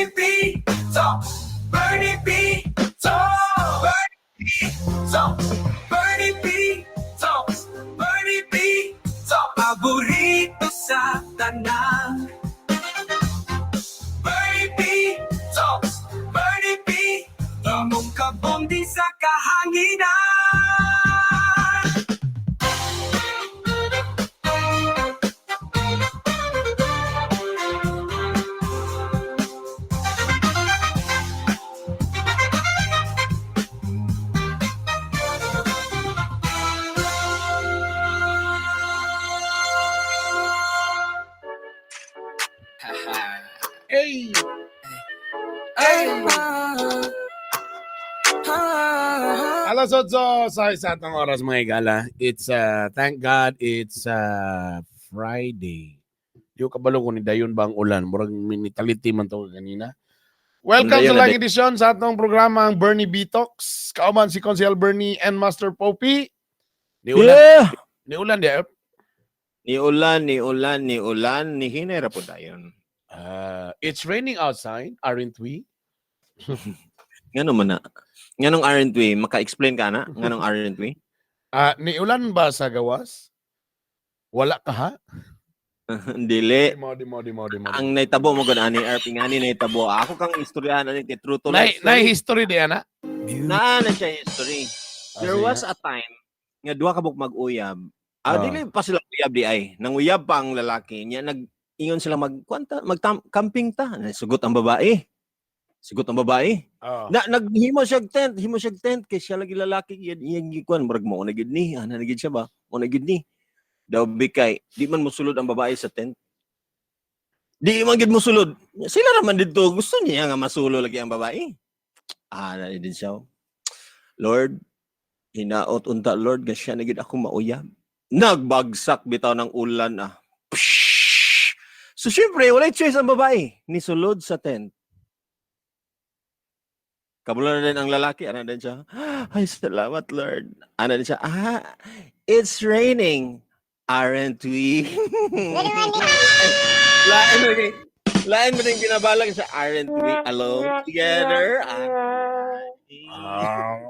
Bernie B Talks. Bernie B Talks. Bernie B Talks. Bernie B Talks. Bernie B Talks. Paborito sa tanan. Bernie B Talks. Bernie B. Imong kabondi sa kahanginan. Hey! Ay! Alas 8 sa isa atong oras, mga igala. It's thank God it's Friday. Di ko kabalo kung nidayon ba ang ulan. Murag minitality man to kanina. Welcome sa Nidayon na lang edisyon sa atong programa, ang Bernie B Talks. Kauban si Consel Bernie and Master Popey. Ni ulan, ni ulan di. Ni ulan, ni ulan, ni ulan, ni hinera po dayon. It's raining outside, aren't we? Ngano man na? Nganong aren't we? Maka-explain ka na? Nganong aren't we? Ni ulan ba sa gawas? Wala ka ha? Dili. Di mo, di mo, di mo, di mo. Ang naitabo mo gud ani erp ngani naitabo. Ako kang istoryahan ani kay true to Nay, life nay story. history di ana. Naa na siya history. There Sige. was a time nga duha ka buok mag-uyab. Ah, dili pa sila uyab di ay. Nanguyab pa ang lalaki niya, nag ingon sila magkwanta, mag camping ta. Sugot ang babae. Sugot ang babae. Na naghimo siya og tent, himo siya og tent kay siya lagi lalaki yan iyang gikuan, murag mo na gid ni, ana na gid siya ba? Mo na gid ni. Daw bikay, di man mosulod ang babae sa tent. Di man gid mosulod. Sila ra man didto, gusto niya nga masulo lagi ang babae. Ah, na din siya. Lord, hinaot unta Lord nga siya na gid ako mauyab. Nagbagsak bitaw ng ulan ah. Psh! So syempre, walay choice ang babae. Nisulod sa tent. Kabulo na din ang lalaki. Ano din siya? Ay, salamat, Lord. Ano din siya? Ah, it's raining. Aren't we? Lain mo din. Lain mo din ginabalag sa aren't we alone together? Ah.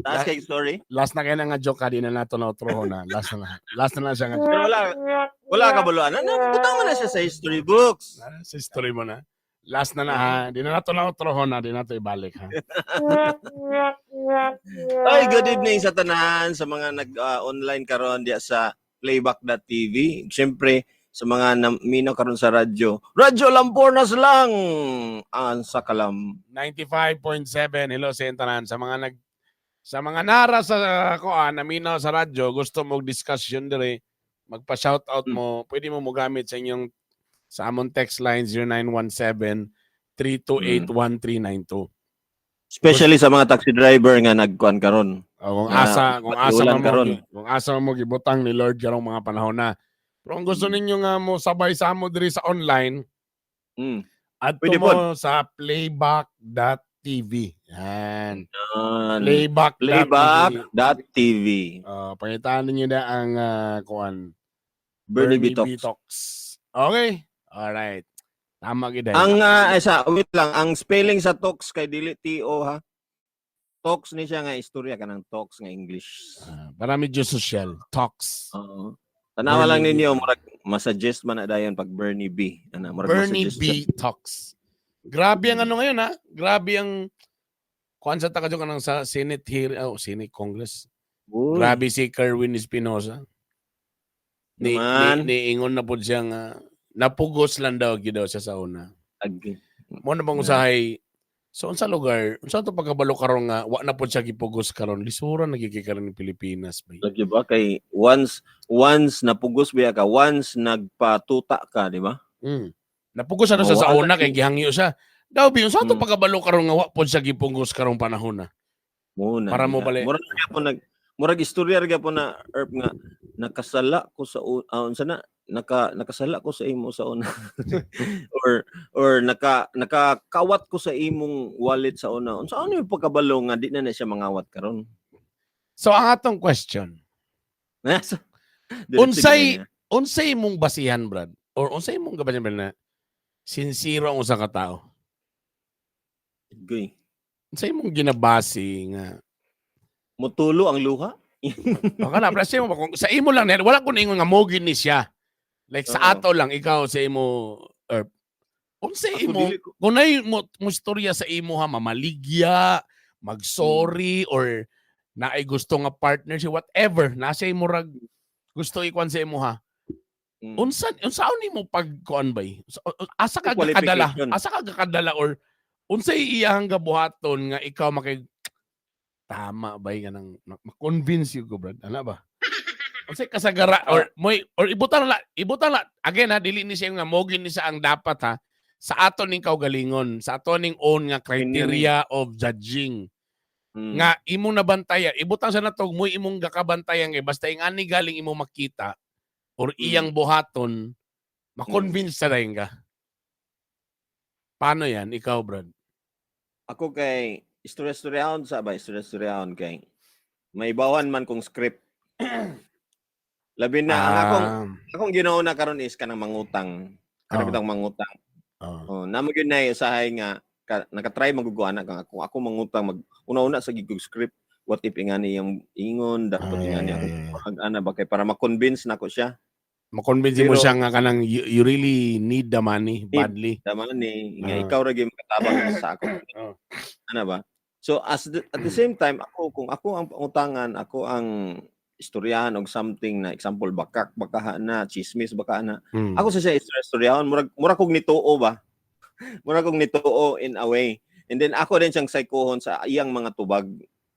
Taas kay story. Last na kayo na nga joke ka, di na nato na otro na. Last na na. Last na lang siya nga joke. Pero wala, wala kabuluan. Ano, butang mo na siya sa history books. Ah, sa history mo na. Last na na ha. Di na nato na otro na. Di na to ibalik ha. Ay, good evening sa tanan, sa mga nag-online karon diya sa playback.tv. Siyempre, sa mga naminaw karon sa radyo. Radyo Lampornas lang ang sa kalam. 95.7. Hello sa tanan. Sa mga nara sa koan, naminaw sa radyo, gusto mo discussion dire, magpa-shout out mo, pwede mo mogamit sa inyong sa among text line 0917 328 1392. Especially sa mga taxi driver nga nagkuan karon. O, kung Na, asa, kung asa ulan man mo, karon. Kung asa man mo gibutang ni Lord karong mga panahon na. Pero kung gusto ninyo nga mo sabay sa mo diri sa online, adto Pwede mo sa playback.tv. Yan. Yan. Playback.tv. Playback.tv. Pangitaan ninyo na ang kuan Bernie B. Talks. Talks. Okay. All right. Tama gid ay. Ang sa wait lang, ang spelling sa talks kay dili T O ha. Talks ni siya nga istorya kanang talks nga English. Ah, para medyo social. Talks. Oo. Tanawa lang Bernie B. ninyo, murag masuggest man na dayon pag Bernie B. Ana murag Bernie masuggest B. Talks. Grabe ang ano ngayon ha. Grabe ang kuan sa taka kanang sa Senate here, oh, Senate Congress. Uy, Grabe si Kerwin Espinosa. Ni, ni, Naman. ni ingon na pud siya nga napugos lang daw gyud daw siya sa una. Agi. Mo na bang usahay so unsa lugar, unsa to pagkabalo karon nga wa na pud siya gipugos karon, lisura na gyud kay karon ng Pilipinas bay. Lagi ba kay once once napugos biya ka, once nagpatuta ka, di ba? Napugos ano siya sa Mawala una kay gihangyo siya. Daw bi unsa to pagkabalo karon nga wa pud siya gipugos karong panahon na. Muna. Para mo diha. bali. Murag gyapon nag murag istorya ra gyapon na erp nga nakasala ko sa unsa na nakasala ko sa imo sa una or nakakawat ko sa imong wallet sa una. Unsa ano yung pagkabalo nga di na na siya mangawat karon? So ang atong question, Diretso gid na niya. Unsay imong basihan, Brad? Or unsay imong gabasihan, Brad, na sincero ang usa ka tao? Goy. Sa imong ginabase nga Mutulo ang luha. Baka na, pero sa imo, kung sa imo lang, wala ko ingon nga mo ni siya. Like sa Oo. ato lang, ikaw sa imo, or, unsa Ako imo, dili ko- kung nay mo istorya sa imo ha, mamaligya, mag-sorry, or naay gusto nga partnership, whatever, nasa imo rag gusto ikuan sa imo ha. Unsa nimo pagkuan bay? Asa ka gakadala? Qualification. Asa ka gakadala or unsay iyang gabuhaton nga ikaw makig tama bay nga nang ma-convince you ko, Brad. Ana ba? Unsay kasagara or moy or ibutan la, ibutan la again ha, dili ni siya nga mo gyud ni siya ang dapat ha, sa ato ning kaugalingon, sa ato ning own nga criteria of judging nga imong nabantayan, ibutang sa natog moy imong gakabantayan kay basta ing ani galing imong makita or iyang buhaton, ma-convince sa dayon ka. Paano yan ikaw, Brad? Ako kay istorya-istoryahon sa ba, istorya-istoryahon kay may bawan man kong script. Labi na ang akong akong ginauna karon is kanang mangutang. Kanang bitang mangutang. Oh, namo gyud na usahay nga ka, nakatry maguguana kang ako ako mangutang, mag una-una sa gigug script, what if ingani yung ingon dapat ingani ako pag ana ba kay para ma-convince nako siya. Ma-convince mo Pero- siya nga kanang you really need the money Need. badly. Tama ni nga ikaw ra gyud makatabang sa ako. Ana ba? So at the same time ako, kung ako ang pangutangan, ako ang istoryahan og something na example bakak baka na chismis baka na. Ako sa siya istoryahon, murag murag kog nituo ba. Murag kog nituo in a way. And then ako din siyang psychohon sa iyang mga tubag.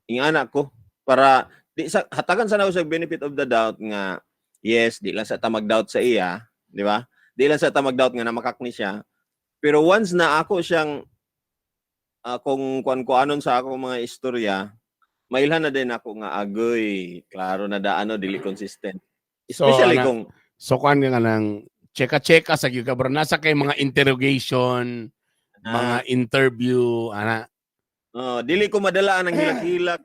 Ingana ko para di sa hatagan sa nako siya benefit of the doubt nga yes, di lang sa ta mag-doubt sa iya, di ba? Di lang sa ta mag-doubt nga namakak ni siya. Pero once na ako siyang kung kuan-kuanon sa akong mga istorya, mailhan na din ako nga agoy, klaro na da ano dili consistent. So, Especially ana- kung So kuan nga nang cheka-cheka sa gyud ka, bro. Nasa kay mga interrogation, mga interview, ana. Oh, dili ko madala ang hilak-hilak.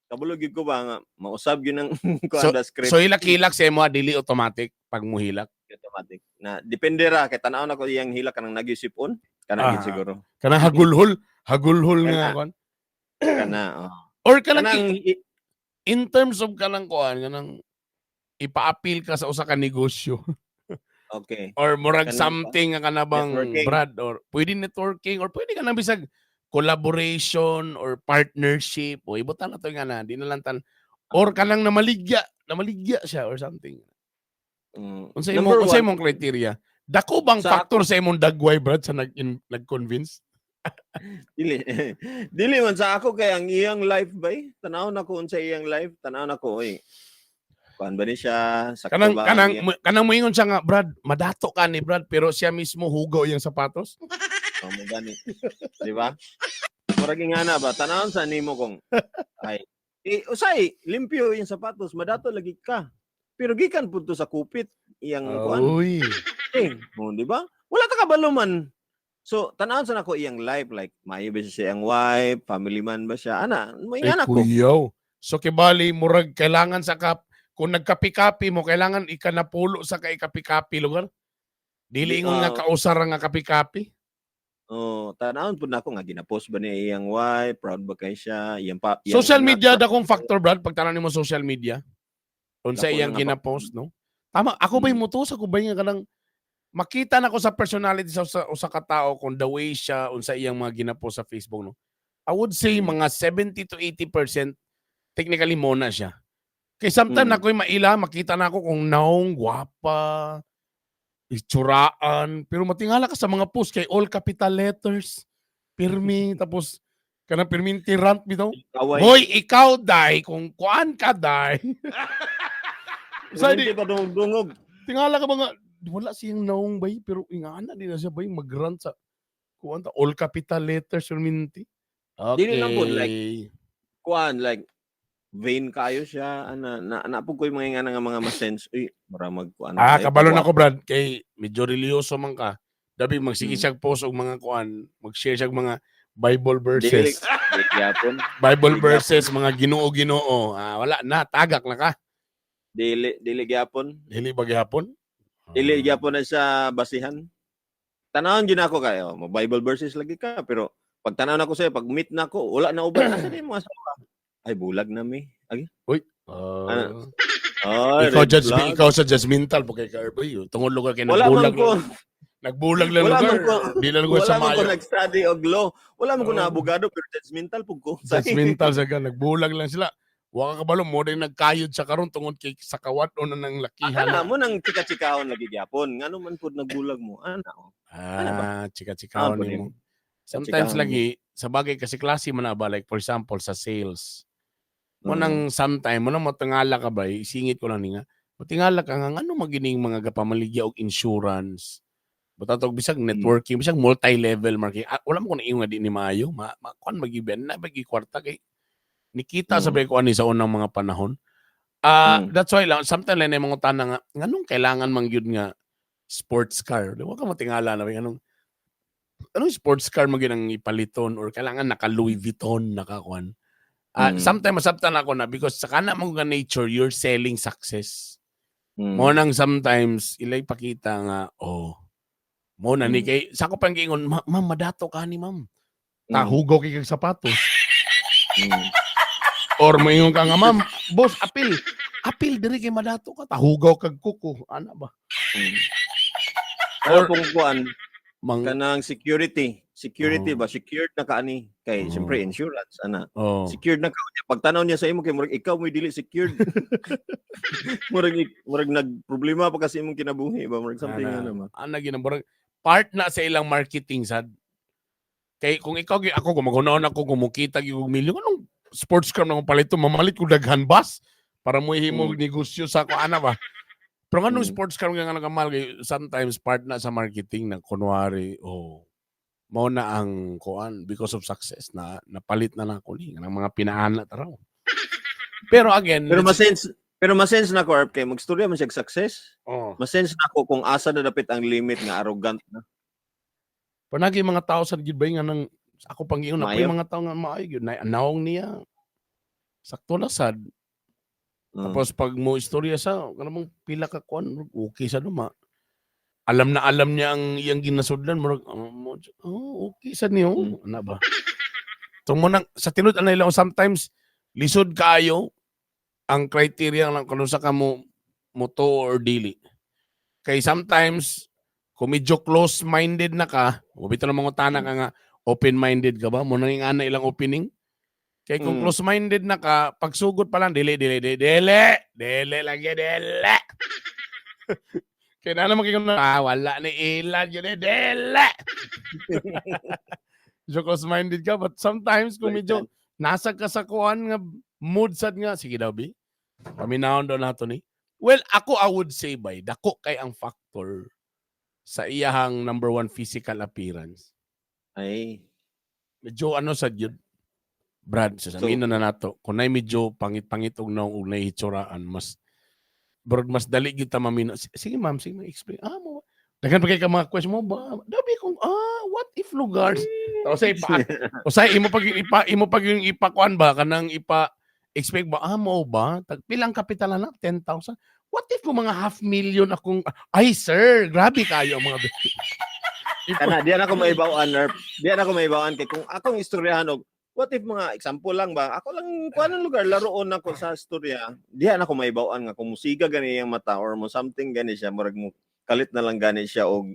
Kabalo gyud ko ba nga mausab gyud ang kuan da script. So hilak-hilak sa imo dili automatic pag muhilak? Automatic. Na depende ra kay tan-aw na ko iyang hilak kanang nagyusipon kana gyud siguro. Kanang hagulhol, hagulhol nga Kana. kuan. Kana, oh. Or kanang Kanang in terms of kanang kuan, kanang ipa-appeal ka sa usa ka negosyo or murag Kanang something nga kanabang networking. Brad, or pwede networking or pwede ka nang bisag collaboration or partnership o ibutan na to nga na di na lang tan or kanang namaligya, namaligya siya or something. Unsa imo Number unsa one, imong criteria? Dako bang Sa factor sa imong dagway, Brad, sa nag-convince? Dili dili man sa ako kay ang iyang life bay. Tan-aw na ko unsa iyang life, tan-aw na ko oy. Kuan ba ni siya? Sakto Kanang ba ang kanang iyang kanang moingon siya nga, "Brad, madato ka ni Brad," pero siya mismo hugaw iyang sapatos. Oh, mo gani. Di ba? Murag ingana ba tanawon sa nimo kung ay eh, usay limpyo iyang sapatos, madato lagi ka. Pero gikan pud to sa kupit iyang kuan. Uy. Eh, oh, di ba? Wala ta kabalo man. So, tanawon sa nako iyang life, like maayo ba siya sa iyang wife, family man ba siya? Ana, Ay, moingana ko. kuyaw. So kibali murag kailangan sa kap kung nagkapi-kapi mo kailangan ikanapulo sa kay kapi-kapi lugar. Dili ingon nga kausar nga kapi-kapi. Oh, tanawon pud nako nga gina-post ba niya iyang wife, proud ba kay siya, iyang pa iyang Social anak media ba? dakong factor, Brad, pag tanan nimo social media. Unsa Dako iyang na nga gina-post, no? Tama, ako ba'y muto sa ko ba nga kanang makita na ko sa personality sa usa ka tao kung the way siya unsa iyang mga gina-post sa Facebook, no? I would say mga 70 to 80% technically mo na siya. Kay sometimes ako'y maila, makita na ako kung naong gwapa, itsuraan, pero matingala ka sa mga post kay all capital letters, pirmi, tapos kanang pirminti rant bitaw. Away. Hoy, ikaw day, kung kuan ka day. Sa Hindi di, pa dungog. tingala ka mga wala siyang naong bay, pero ingana din na siya bay magrant sa kuan ta all capital letters pirminti. Okay. Dili lang po, like, kuan like vain kayo siya ana na na po ko'y mga ingana nga mga masense uy mura mag kuan kayo, Kabalo na kuan. ko, Brad, kay medyo religyoso man ka. Dabi magsige siyag post og mga kuan, mag-share siyag mga Bible Dili verses. dili gyapon. Bible dili verses, mga Ginoo-Ginoo. Ah, wala na, tagak na ka. Dili dili gyapon. Dili ba gihapon? Dili gyapon na sa basihan. Tanawon gyud ako kayo, mo Bible verses lagi ka pero Pag tanaw na ko sa'yo, pag meet na ko, wala na uban. Asa di mo asawa? Ay, bulag na mi. Ay, Ah. ay, Ikaw red judge flag. ikaw sa judgmental po kay ka, Uy, tungod lugar kay Wala man nagbulag ko, lang. Nagbulag lang wala lugar. man ko, Di lang lugar wala sa man ko mayo. nag-study og law. Wala man ko Oo. na abogado, pero judgmental pug ko. Judgmental sa gan, nagbulag lang sila. Wa ka kabalo mo din nagkayod sa karon tungod kay sa kawat o na ng lakihan. Akala mo nang chika-chikaon lagi gyapon. Ngano man pud nagbulag mo? Ana oh. Ano ba? Ah, chika-chikaon Ah, pwede. nimo. Sometimes Chikaon. lagi sa bagay kasi klase man na ba, like for example sa sales. Mo Mm. nang sometime mo nang matingala ka ba, isingit ko lang ni nga. Matingala ka nga ngano magining mga gapamaligya og insurance. Buta tog bisag networking, bisag multi-level marketing. Ah, wala mo ko naingon nga di ni maayo, ma kuan magiben na bagi kwarta kay nikita sa ko ani sa unang mga panahon. Ah, that's why lang sometimes lang mga tana nga nganong kailangan man gyud nga sports car. Di wa ka matingala na ba anong sports car man gyud ang ipaliton or kailangan naka Louis Vuitton naka kuan. Ah, sometimes masabtan ako na because sa kana mo nga nature you're selling success. Mo nang sometimes ilay pakita nga, oh, mo na ni kay sa ko pang giingon, "Ma'am, madato ka ni ma'am." Tahugaw kay kag sapatos. Or moingon ka nga, "Ma'am, boss, apil. Apil diri kay madato ka." Tahugaw kag kuko. Ana ba? Or kung kuan Mang kanang security, security Oo. ba secured na ka ani kay siyempre insurance ana. Oh. Secured na ka unya. Pagtanaw niya sa imo kay murag ikaw mo'y dili secured. Murag nagproblema pa kasi imong kinabuhi ba, murag something Ana. ano ba. Ana ginamurag part na sa ilang marketing sad. Kay kung ikaw ako kung maghunaon ako kung mukita gyud og milyon, anong sports car na akong palito, mamalit ko daghan bus para mo himo negosyo sa ako ana ba. Pero anong sports car nga nga kamahal kay sometimes part na sa marketing na kunwari, oh, mao na ang kuan because of success na napalit na nako ni ng mga pinaana taraw. Pero again, Pero masense na ko, Arp, kay magstorya man siya og success. Oh. Masense na ko kung asa na dapit ang limit nga arrogant na. Panagi mga tao sa gid ba nga nang ako pang giingon na Maayo. mga tao nga maayo gyud na naong niya. Sakto lang sad. Tapos pag mo istorya sa kanang pila ka kuan, okay sa duma. Alam na alam niya ang iyang ginasudlan, murag oh, oh, okay sa niyo. Ana ba? So mo nang sa tinud anay lang sometimes lisod kaayo ang criteria lang kung sa ka mo moto or dili. Kay sometimes kung medyo close-minded na ka, bitaw ng mga tana ka nga open-minded ka ba? Mo nang ana ilang opening. Kay kung close-minded na ka, pagsugod pa lang, dili, dili, dili, dili, dili lagi, dili. Kaya na naman kayo na, ah, wala ni ilan, yun eh, dili. So close-minded ka, but sometimes kung Like medyo nasa ka sa kuan nga mood sad nga, sige daw, bi. Paminahon daw nato ni. Well, ako I would say bay, dako kay ang factor sa iyahang number one physical appearance. Ay. Medyo ano sa yun, Brad, sa So- so, na nato, kung nay medyo pangit-pangit og naong og nahitsuraan, mas bro, mas dali gyud ta mamino. Sige ma'am, sige ma'am, explain. Ah, mo. Daghan pa kay ka mga question mo ba? Dabi kung what if lugar? Tapos ay ipa usay imo pag yung ipakuan ba kanang ipa expect ba, ah, mo ba? Tag pilang kapital na 10,000. What if kung mga half million akong, ay sir, grabe kayo ang mga Kana diyan ako maibaw-an, Erp. Diyan ako maibaw-an kay kung akong istoryahan og what if mga example lang ba, ako lang kuan ang lugar laruon ako sa istorya, diyan ako maibaw-an nga kung musiga gani iyang mata or mo something gani siya, murag mo kalit na lang gani siya og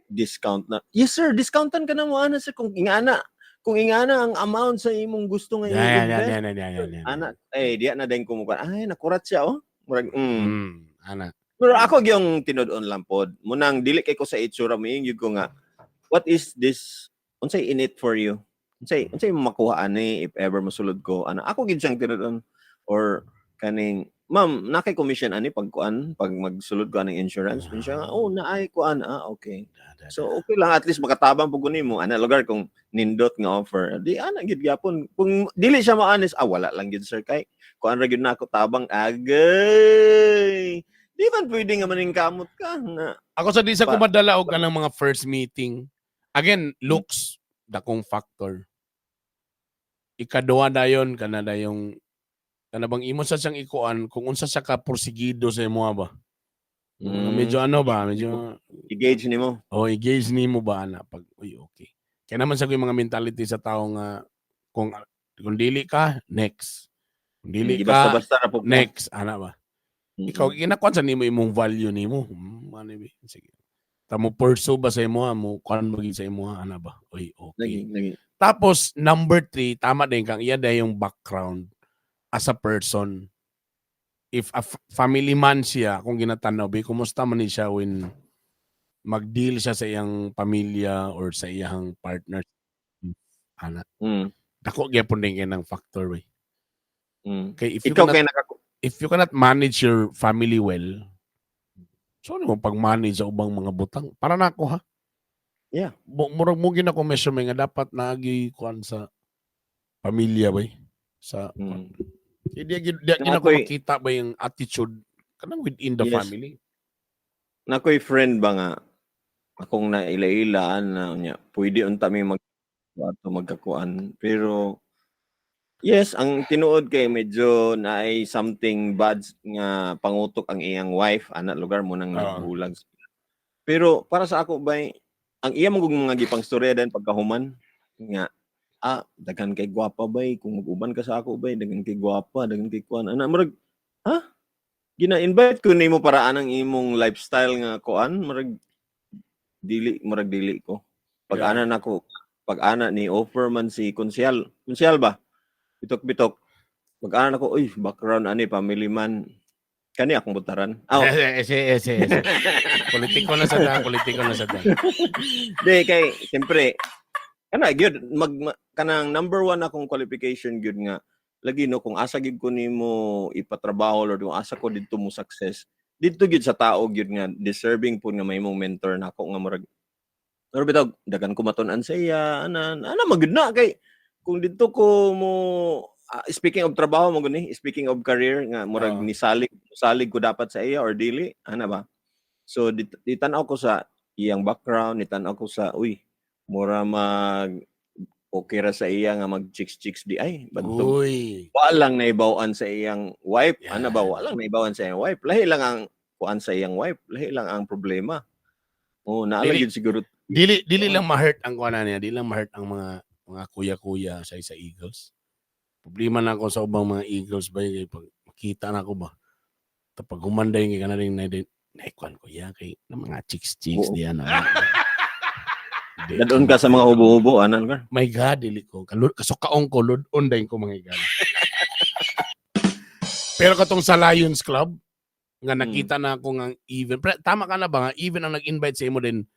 discount na. Yes sir, discountan ka na mo ana sir kung ingana ang amount sa imong gusto nga Yan, yan, i-invest. yan, yan, yan, yan, yan. Ana eh diyan na din kumukuan. Ay, nakurat siya oh. Murag. Ana. Pero ako gyung tinud-on lang pod. Munang dili kay ko sa itsura mo yung ko nga what is this, unsay in it for you? Unsay imong makuha ani if ever mosulod ko ana ako gid siyang tinud-on or kaning, "Ma'am, na kay commission ani pag kuan pag magsulod ko aning insurance?" Kun siya nga, "Oh, naay kuan." Ah, okay. So okay lang, at least makatabang pug nimo ana lugar kung nindot nga offer. Di ana gid gyapon. Kung dili siya maanis, "Ah, wala lang gid sir kay kuan ra gyud na ako tabang." Agay. Di man pwede nga maningkamot ka nga. Ako sa di sa ko madala og kanang mga first meeting. Again, looks dakong factor. Ikaduha dayon kana dayong kana bang imo sa siyang ikuan kung unsa siya ka porsigido sa imo ba. Medyo ano ba, medyo I-gauge nimo. Oh, i-gauge nimo ba ana pag uy okay. Kaya naman sa ko yung mga mentality sa tao nga kung dili ka, next. Kung dili Hindi ka, basta-basta ra po ka. Next, ana ba? Ikaw ginakuan sa nimo imong value nimo. Ano ba? Sige. Tamo pursue ba sa imo mo kuan mo gid sa imo ana ba? Oy, okay. Lagi, lagi. Tapos number 3, tama din kang iya dahil yung background as a person. If a family man siya, kung ginatanaw, be, kumusta man ni siya when mag-deal siya sa iyang pamilya or sa iyang partner? Ana. Dako gyapon din kay ng factor we. Kay if you Ikaw cannot, kay naka if you cannot manage your family well, so ano mo pag-manage sa ubang mga butang? Para na ako ha. Murag mo gina ko measurement nga dapat naagi kuan sa pamilya bay. Sa Di di Na gina ko ako'y- makita ba yung attitude kanang within the family. Nakoy friend ba nga akong naila-ilaan na niya pwede unta mi mag ato magkakuan, pero yes, ang tinuod kay medyo naay something bad nga pangutok ang iyang wife ana lugar mo nang nagbulag. Pero para sa ako bay, ang iya mong mga gipangstorya din pagkahuman nga daghan kay gwapa bay, kung mag-uban ka sa ako bay, daghan kay gwapa, daghan kay kuan ana, murag ha, gina-invite ko nimo para anang imong lifestyle nga kuan, murag dili ko pag ana nako, pag ana ni offer man si konsyal konsyal ba, bitok bitok, pag ana nako, uy, background ani, family man kani, akong butaran. Aw. Ese, ese, ese. Politiko na sa ta, politiko na sa ta. Di kay siyempre kana gyud kanang number one akong qualification gyud nga lagi no, kung asa gyud ko nimo ipatrabaho or kung asa ko didto mo success, didto gyud sa tao gyud nga deserving pud nga mahimong mentor nako, nga murag pero bitaw daghan ko matun-an sa iya ana ana magyud na kay kung didto ko mo speaking of trabaho mo guni, speaking of career nga murag ni salig salig ko dapat sa iya or dili ana ba. So ditan-aw ko sa iyang background, nitan-aw ko sa, uy, mura mag okay ra sa iya nga mag chicks chicks di ay bantog. Uy. Wa lang naibaw-an sa iyang wife, ana ba, Yan. wa lang naibaw-an sa iyang wife, lahi lang ang kuan sa iyang wife, lahi lang ang problema. Oh, naa lang Dili gyud siguro. Dili dili lang ma-hurt ang kuan niya, dili lang ma-hurt ang mga kuya-kuya sa Eagles. Problema na ako sa ubang mga Eagles ba kay pag makita na ako ba. Tapos humanday kay kana rin na din kuan ko ya kay na mga chicks chicks diyan na. Di. Dadon ka sa mga hubo-hubo ana lugar. My God, dili ko. Kasukaong ko, ludon dayon ko mga igala. Pero katong sa Lions Club, nga nakita na ako nga even, pre, tama ka na ba nga, even ang nag-invite sa imo din,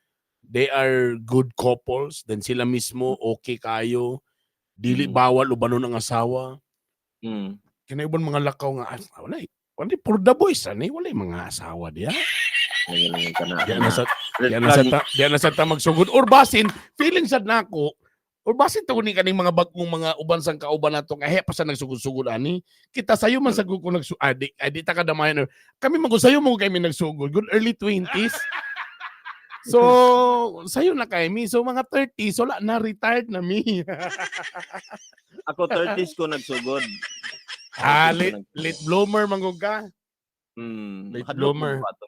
they are good couples, then sila mismo okay kayo, dili bawal ubanon ang asawa. Kinaiban mga lakaw nga, ah, wala eh. Wala eh, for the boys, ani, wala eh, mga asawa diya. Lagi lang ka na. Diya na sa Red diya na sa flag. ta, diya na sa ta magsugod or basin feeling sad nako or basin to ni kaning mga bagong mga uban sang kauban nato nga pa sa nagsugod-sugod ani kita sayo man sa ko nagsu ah, di, ah, di ta kadamayan kami man sayo mo kami nagsugod good early 20s, so sayo na kay mi, so mga 30s wala na, retired na mi. Ako 30s ko nagsugod. Ah, 30s ko late, late bloomer manggug ka. Late Hadlok bloomer. ko pa to.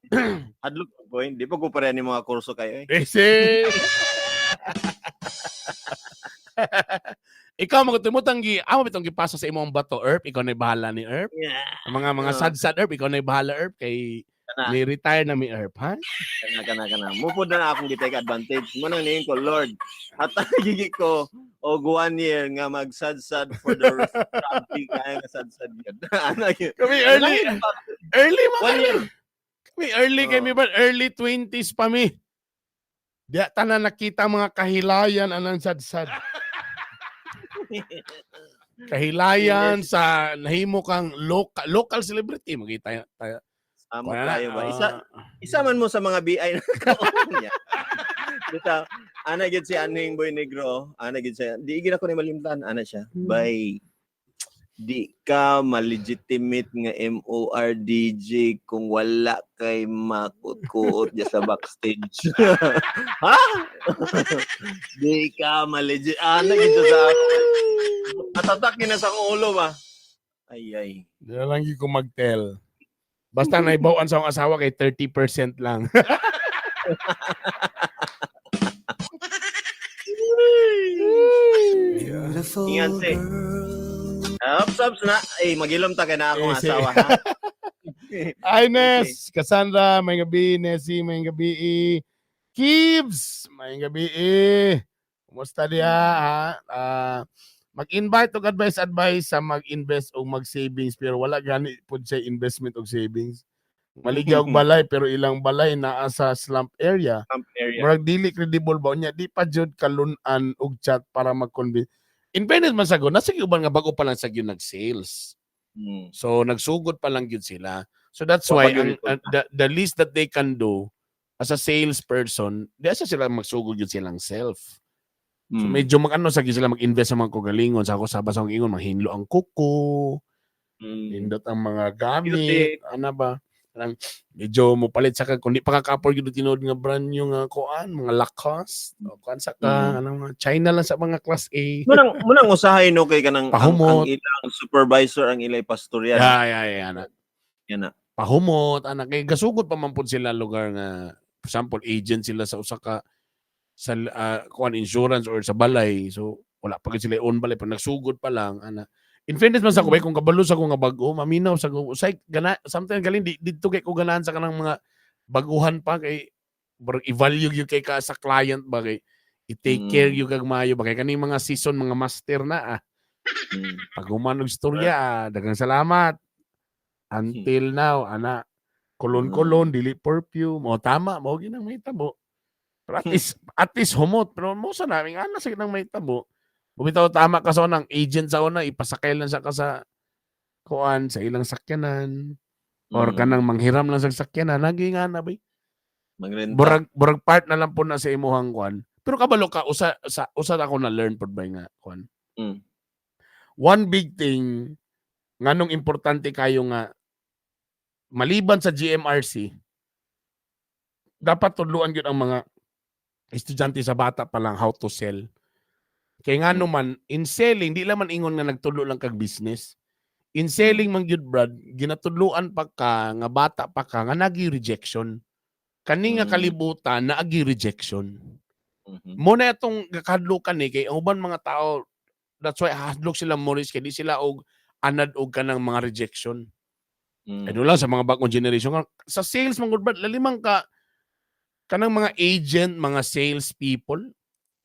Hadlok ko, hindi pa ko pareha ni mga kurso kayo eh. Ese. Ikaw magtumutang gi amo bitong gipasa sa imong bato, Erp, ikaw na bahala ni Erp. Ang mga sad sad Erp, ikaw na bahala Erp kay Kana. ni retire na mi Erp, ha? Kana kana kana. Mupod na akong gi-take advantage. Mo nang niingon ko, Lord, hatag gigi ko og one year nga mag-sad-sad for the rest of the kaya nga sad-sad yun. Ano yun? Kami early early man One year. kami early Oo. kami ba early 20s pa mi. Di tanan nakita mga kahilayan anang sad-sad. Kahilayan sa nahimo kang local local celebrity magita tayo. Amo tayo ba? Isa isa man mo sa mga BI na kaon niya. Bitaw, ana gyud si Aning Boy Negro, ana gyud siya. Di gid ako ni malimtan, ana siya. Bay, di ka malegitimate nga MORDJ kung wala kay makut-kuot dya sa backstage. Ha? Di ka malegit. Ana gyud siya sa ako. Atatak na sa akong ulo ba? Ay ay. Di na lang ko mag-tell. Basta naibawan sa akong asawa kay 30% lang. Beautiful Ingan, si. girl. Ups, ups na. Eh, magilom ta kay na akong Eh, si. asawa, ha? Ay, Nes! Cassandra, may gabi. Nessie, may gabi. Kibs, may gabi. Kumusta diha, ha? Ah, mag-invite og advice sa mag-invest o mag-savings pero wala gani pud siya investment og savings. Maligya og balay pero ilang balay naa sa slump area. Camp area. Murag dili credible ba unya di pa jud kalun-an og chat para mag-convince. In fairness man sago, nasa uban nga bago pa lang sa gyud nag-sales. So nagsugod pa lang gyud sila. So that's Wa why pa gyud ang, resulta. the least that they can do as a salesperson, di asa sila magsugod gyud silang self. So medyo mag-ano sa gyud sila mag-invest sa mga kagalingon sa ako sa basang ingon mahinlo ang kuko, nindot ang mga gamit, ana ba? Parang medyo mopalit sa ka kung di pa ka ka-afford gyud og tinuod nga brand new nga kuan, mga Lacoste, o kuan sa ka, anong mga China lang sa mga class A. Munang usahay no kay kanang Pahumot. ang ilang supervisor ang ilay pastoryan. Yeah, ana. Yan na. Pahumot ana kay gasugod pa man pud sila lugar nga for example agent sila sa usa ka sa kuan insurance or sa balay, so wala pa gyud sila own balay pag nagsugod pa lang ana. In fairness man sa ko, kung kabalo sa ko nga bag-o maminaw sa ko usay gana sometimes galing di didto kay ko ganahan sa kanang mga baguhan pa kay murag i-value gyud kay ka sa client ba kay i-take care gyud kag maayo ba kay kaning mga season mga master na ah. Pag human og istorya ah, daghang salamat until now ana kolon-kolon dili perfume o tama mao gyud ang mahitabo pero at least humot pero mo sa naming ana sa nang mahitabo bumitaw tama ka sa unang agent sa una ipasakay lang sa ka sa kuan sa ilang sakyanan or kanang manghiram lang sa sakyanan lagi nga na bay. Magrenta. Burag part na lang po na sa imuhang kuan pero kabalo ka usa sa usa ako na learn pod bay nga kuan. One big thing nganong importante kayo nga maliban sa GMRC dapat tudluan gyud ang mga estudyante sa bata pa lang how to sell. Kay ngano man in selling di lang man ingon nga nagtudlo lang kag business. In selling man gyud brad, ginatudluan pa ka nga bata pa ka nga nagi rejection. Kani nga kalibutan naagi rejection. Mo na itong kakadlukan ni kay ang uban mga tao, that's why hadlok sila Morris kay di sila og anad og kanang mga rejection. Ano lang sa mga bagong generation sa sales man gud brad, lalimang ka kanang mga agent, mga sales people,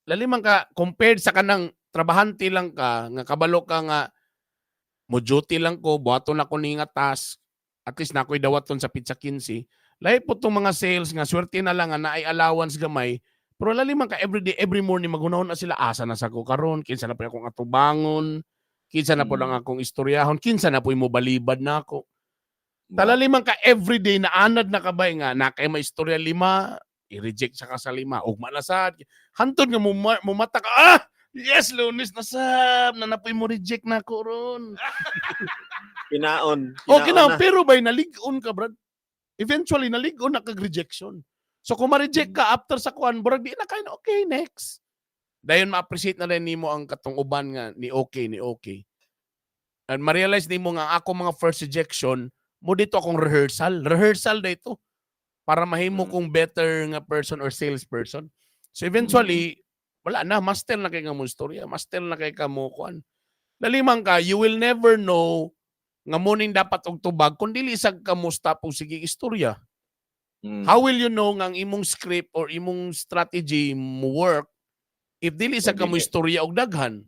lalimang ka compared sa kanang trabahante lang ka nga kabalo ka nga mo duty lang ko, buhaton ako ni nga task, at least na ako'y dawaton sa petsa 15. Lahi po tong mga sales nga swerte na lang nga naay allowance gamay, pero lalimang ka everyday, every morning maghunahon na sila, asa na sa ko karon, kinsa na po akong atubangon, kinsa na po lang akong istoryahon, kinsa na po mo balibad na ako. Talaliman ka everyday na anad na kabay nga na kay may istorya lima, i-reject sa ka sa lima, ugma na sad. Hantod nga mumata ka, ah! Yes, Lunes na sab, na napoy mo reject na ko ron. Kinaon. Okay Kinaon na, pero bay nalig-on ka, brad. Eventually nalig-on na kag rejection. So kung ma-reject ka after sa kuan, burag di na kayo, okay, next. Dayon ma-appreciate na rin nimo ang katong uban nga ni okay, ni okay. And ma-realize nimo nga ako mga first rejection, mo dito akong rehearsal. Rehearsal na ito para mahimo kong better nga person or salesperson. So eventually, wala na, master na kay nga mo istorya, master na kay ka mo kuan. Lalimang ka, you will never know nga mo ning dapat og tubag kung dili sad ka mo stop og sige istorya. How will you know nga ang imong script or imong strategy mo work if dili sa ka mo dili. istorya og daghan?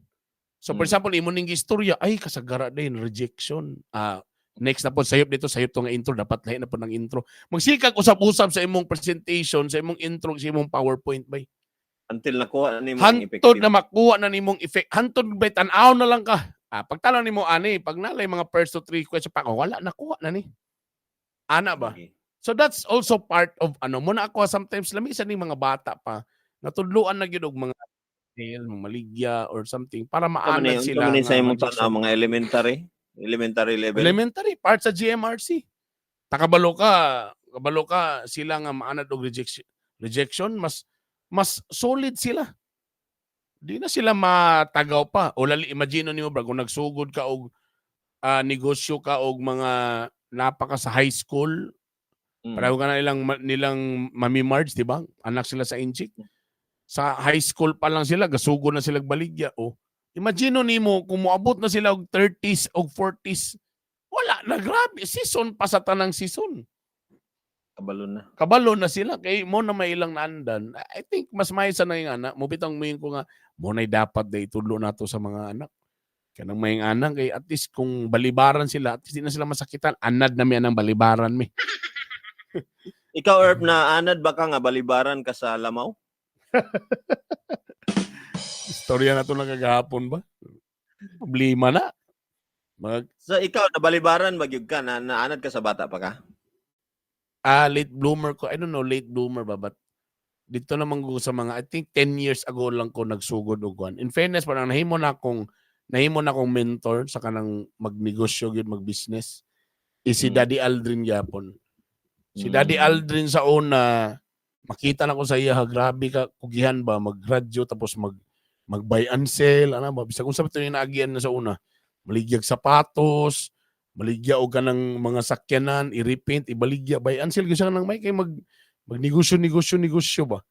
So for example, imo ning istorya, ay kasagara din rejection. Ah, next na po sayop dito, sayop to nga intro, dapat lahi na po ng intro. Magsikag usab-usab sa imong presentation, sa imong intro, sa imong PowerPoint bay. Until nakuha na nimo ang Hantod effective. na makuha na nimong effect. Hantod bay tan-aw na lang ka. Ah, pagtanaw nimo ani, pag nalay mga first to three question pa ako, wala nakuha na ni. Ana ba? Okay. So that's also part of ano mo na ako sometimes lami sa ning mga bata pa natudluan na gyud og mga sale, mga maligya or something para Unsa man maanad ni sila unsa man ni nga sa imong mag-rejection. tan-aw mga elementary level? Elementary, part sa GMRC. Takabalo ka sila nga maanad og rejection mas solid sila. Di na sila matagaw pa. O lali, imagine nimo bro, kung nagsugod ka og negosyo ka og mga napaka sa high school, pareho ka na nilang mami Marge, di ba? Anak sila sa Inchik. Sa high school pa lang sila, gasugod na sila baligya. O, Imagine nimo kung moabot na sila og 30s og 40s, wala na, grabe season pa sa tanang season. Kabalo na. Kabalo na sila kay mo na may ilang naandan. I think mas may sa na yung anak mo bitang moingon ko nga mo na'y dapat day itudlo nato sa mga anak kanang may anak kay at least kung balibaran sila, at least di na sila masakitan. Anad na mi anang balibaran mi. Ikaw, Erp, na anad ba ka nga balibaran ka sa lamaw? Istorya na to nagagahapon ba, problema na mag So ikaw, nabalibaran ba gyud ka na naanad ka sa bata pa ka? Ah, late bloomer ko. I don't know, late bloomer ba, but dito naman ko sa mga, I think 10 years ago lang ko nagsugod og kuan. In fairness, parang nahimo na akong mentor sa kanang magnegosyo gyud, mag-business, is si Daddy Aldrin gyapon. Si Daddy Aldrin sa una, makita na ko sa iya, ha, grabe ka kugihan ba, mag-radyo tapos mag buy and sell, ano ba, bisag unsa ba ito yung naagian na sa una. Maligyag sapatos, maligya og kanang mga sakyanan, i-repaint, ibaligya, buy and sell, gyud siya nang may kay magnegosyo, negosyo, negosyo ba.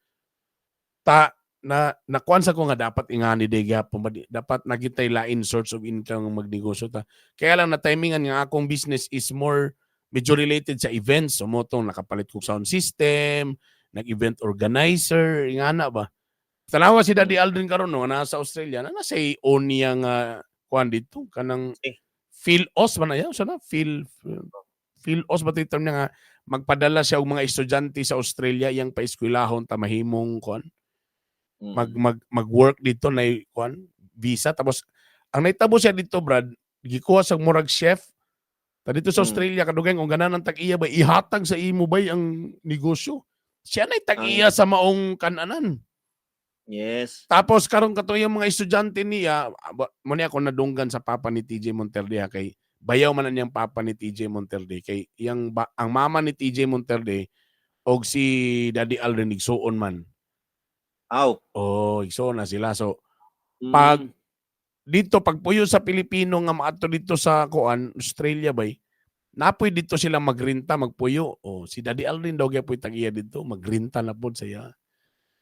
Ta na nakuan sa ko nga dapat ingani day gyapon ba, dapat nakitay lain source of income nga magnegosyo ta. Kaya lang na timingan nga akong business is more medyo related sa events. So mo tong nakapalit kog sound system, nag-event organizer, ingana ba. Tanawa si Daddy Aldrin karon no, nasa Australia, na nasa own niya nga kuan dito kanang Eh. Phil Os ba na yan? Sana Phil Phil Os ba ito term niya nga magpadala siya og mga estudyante sa Australia iyang paeskwelahon ta mahimong kuan mag mag mag-work dito na kuan visa. Tapos ang nahitabo siya dito, Brad, gikuha sa murag chef ta dito sa Australia. Kadugay kung ganan ang tag-iya ba, ihatag sa imo bay ang negosyo. Siya nay tag-iya sa maong kananan. Tapos karon kato yung mga estudyante niya, mo ni ako nadunggan sa papa ni TJ Monterde ha, kay bayaw man na niyang papa ni TJ Monterde kay iyang ba, ang mama ni TJ Monterde og si Daddy Aldrin igsuon man. Aw. Oh, igsuon na sila. So pag dito pagpuyo sa Pilipino nga maadto dito sa kuan Australia bay, napoy dito sila magrinta, magpuyo. Oh, si Daddy Aldrin daw gyapon tag-iya dito, magrinta na pod siya.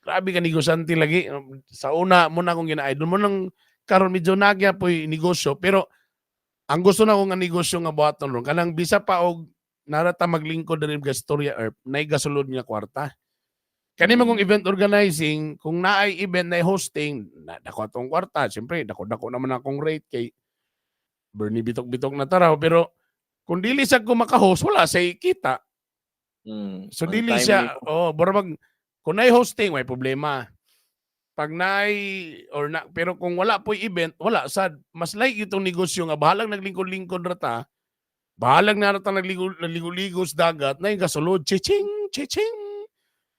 Grabe ka negosyante lagi. Sa una mo na akong gina-idol mo nang karon medyo nagya poy negosyo, pero ang gusto na ko nga negosyo nga buhaton ron kanang bisa pa og narata maglingkod na rin gastorya erp nay gasulod nga kwarta. Kani man kung event organizing, kung naay event na hosting, na dako atong kwarta, siyempre dako dako naman akong rate kay Bernie bitok-bitok na taraw, pero kung dili sa ko maka-host, wala say kita. So Ang dili timely siya, po. oh, bora mag kung naay hosting may problema. Pag naay or na, pero kung wala po'y event, wala sad. Mas like itong negosyo nga bahalang naglingkod-lingkod ra ta. Bahalang na ra ta nagligo-ligo sa dagat, na yung gasulod, chiching, chiching.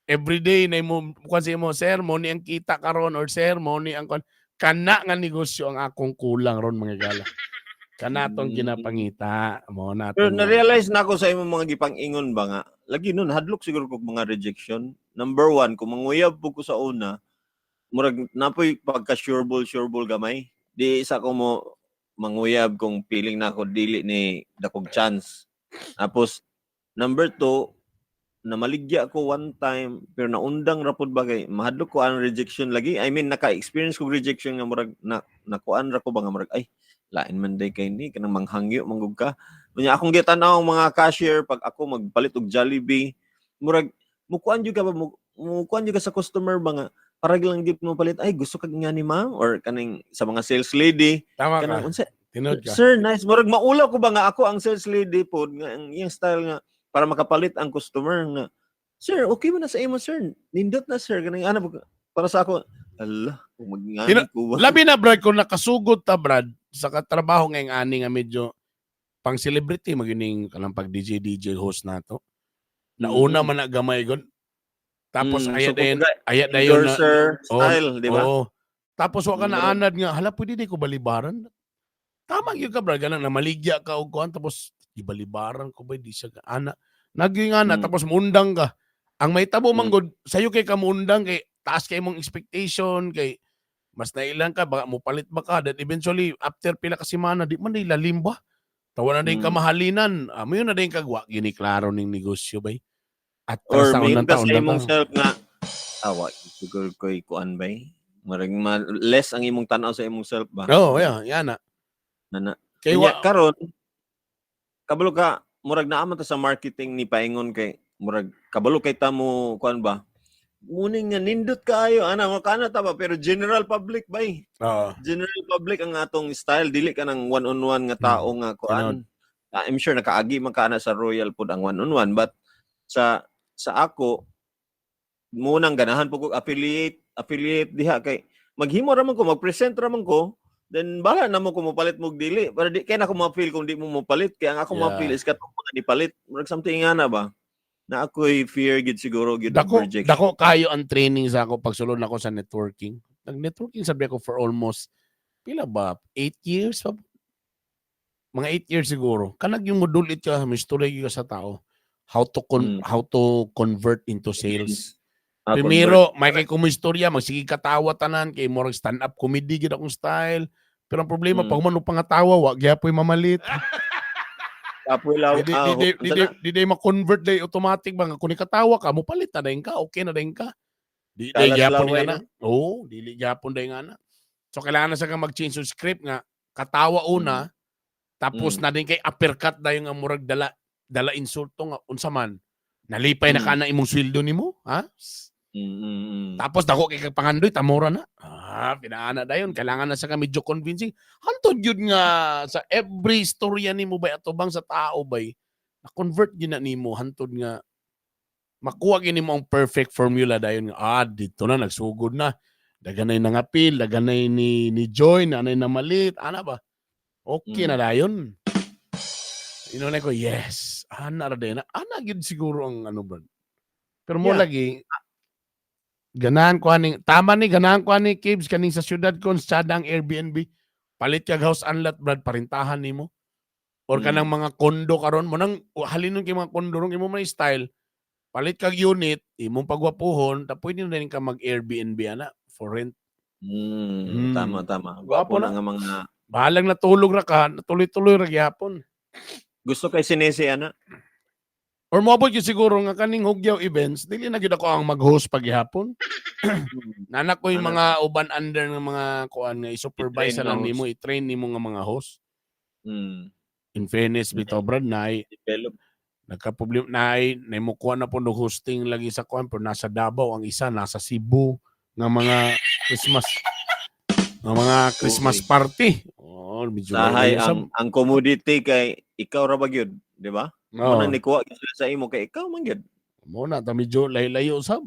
Every day na mo kuan sa imo, "Sir, mo ni ang kita karon," or "Sir, mo ni ang kuan." Kana nga negosyo ang akong kulang ron, mga gala. Kana tong ginapangita mo na Pero atong na-realize na ako sa imong mga gipang-ingon ba nga, lagi nun, hadlok siguro kog mga rejection. Number one, kung manguyab po ko sa una, murag napoy pagka sureball, sureball gamay. Di isa ko mo manguyab kung feeling na ako dili ni dakog chance. Tapos, number two, namaligya ko one time pero naundang ra pud ba kay mahadlok ko ang rejection lagi. I mean, naka-experience ko rejection nga murag na nakuan ra ko ba nga murag ay lain man day kay ni kanang manghangyo manggug ka. Unya akong gitan-aw ang mga cashier pag ako magpalit og Jollibee, murag mukuan jud ka ba, mukuan jud ka sa customer ba nga para lang gyud mo palit, "Ay, gusto kag nga ni ma'am," or kaning sa mga sales lady Tama ka. Kanang unsa Tinuod ka. "Sir, nice." Murag maulaw ko ba nga ako ang sales lady pod nga ang iyang style nga para makapalit ang customer nga, "Sir, okay mo na sa imo, sir. Nindot na, sir." Kanang ana para sa ako, ala, kung magngani ko ba. Labi na, Brad, kung nakasugod ta, Brad, sa katrabaho ngayong ani nga medyo pang celebrity magining kanang pag DJ DJ host nato. Nauna man na gamay gud. Tapos So ayat dayon kumbaga, ayat dayon na endorser oh, style, di ba? Oo. Tapos wa ka na anad nga hala pwede di ko balibaran. Tama gyud ka, Brad, ganang namaligya ka og kuan tapos gibalibaran ko ba di siya ka ana. Naging ana tapos muundang ka. Ang may tabo man gud sayo kay ka muundang kay taas kay imong expectation kay mas nailang ka baka mopalit ba ka, then eventually after pila ka semana di man lalim ba. Tawa na din kamahalinan. Amo yun na din kagwa gini klaro ning negosyo bay. At Or sa may unang ka taon sa na imong ta. self nga awa siguro ko'y kuan bay. Marag less ang imong tan-aw sa imong self ba? Oh, yeah, yan na. Na. Kay Kaya karon kabalo ka, murag naa man ta sa marketing ni paingon kay murag kabalo kay ta mo kuan ba? Muning nga nindot kaayo ana mo kana ta ba, pero general public bay. Oo. General public ang atong style, dili ka ng one on one nga tao nga kuan. Ah, I'm sure nakaagi man ka na sa Royal pod ang one on one, but sa ako munang ganahan po ko affiliate affiliate diha kay maghimo ra man ko, magpresent ra man ko, then bahala na mo kung mopalit mo og dili, pero di kay na ako ma-feel kung di mo mopalit, kay ang ako ma-feel is katong mga nipalit, murag something nga na ba na ako'y fear gid siguro gid of Dako, rejection. Dako kayo ang training sa ako pagsulod nako sa networking. Nag-networking sabi ako for almost pila ba? 8 years pa? Mga 8 years siguro. Kanag yung modulit ka, may story ka sa tao. How to convert into sales. Ah, Primero, may kay kumistorya, magsige katawa tanan kay murag stand up comedy gid akong style. Pero ang problema, pag man pangatawa, wa gyapoy mamalit. Kapoy law. Di Ah, di di unsa di, na? di, di ma-convert day automatic ba nga kung ikatawa ka, mopalit na dayon ka, okay na dayon ka. Di day Kalas gyapon laway nga na. Oo, dili gyapon day nga na. So kailangan na sa ka mag-change yung script nga katawa una, tapos na din kay uppercut dayon nga murag dala dala insulto nga unsa man. Nalipay na ka na imong sweldo nimo, ha? Tapos dako kay kag pangandoy tamora na. Ah, pinaana dayon, kailangan na sa ka medyo convincing. Hantod yun nga sa every storya nimo bay atubang sa tao bay, na-convert gyud na nimo hantod nga makuha gyud nimo ang perfect formula dayon nga ah dito na nagsugod na. Daganay nangapil, daganay ni join, anay namalit, ana ba? Okay na dayon. Inuna ko, yes. Ana ra dayon. Ana gyud siguro ang ano ba. Pero mo lagi ganahan ko aning tama ni ganahan ko ani Kibs kaning sa syudad kon sa ang Airbnb, palit kag house and lot, brad, parintahan nimo or kanang mga kondo karon mo nang halinon kay mga kondo ron imo may style, palit kag unit imong pagwapuhon ta pwede na rin ka mag Airbnb ana for rent. Tama, tama. Gwapo Gwapo na. na nga mga Bahalang natulog ra ka, natuloy-tuloy ra gyapon. Gusto kay sinesi ana. Or moabot gyud siguro nga kaning Hugyaw events dili na gyud ako ang mag-host paghihapon. Nanak ko yung Ano? mga uban under ng mga kuan nga i-supervise I-train lang na nimo, host. I-train nimo nga mga host. In fairness bitaw, brad, na Develop. nagka-problema na ay naimukuha na po no hosting lagi sa kuan, pero nasa Davao ang isa, nasa Cebu nga mga Christmas party. Oh, medyo Sahay layo ang commodity kay ikaw ra ba gyud, di ba? Oo. Mo nang nikuha gyud sila sa imo kay ikaw man gyud. Mo na ta medyo layo-layo sab.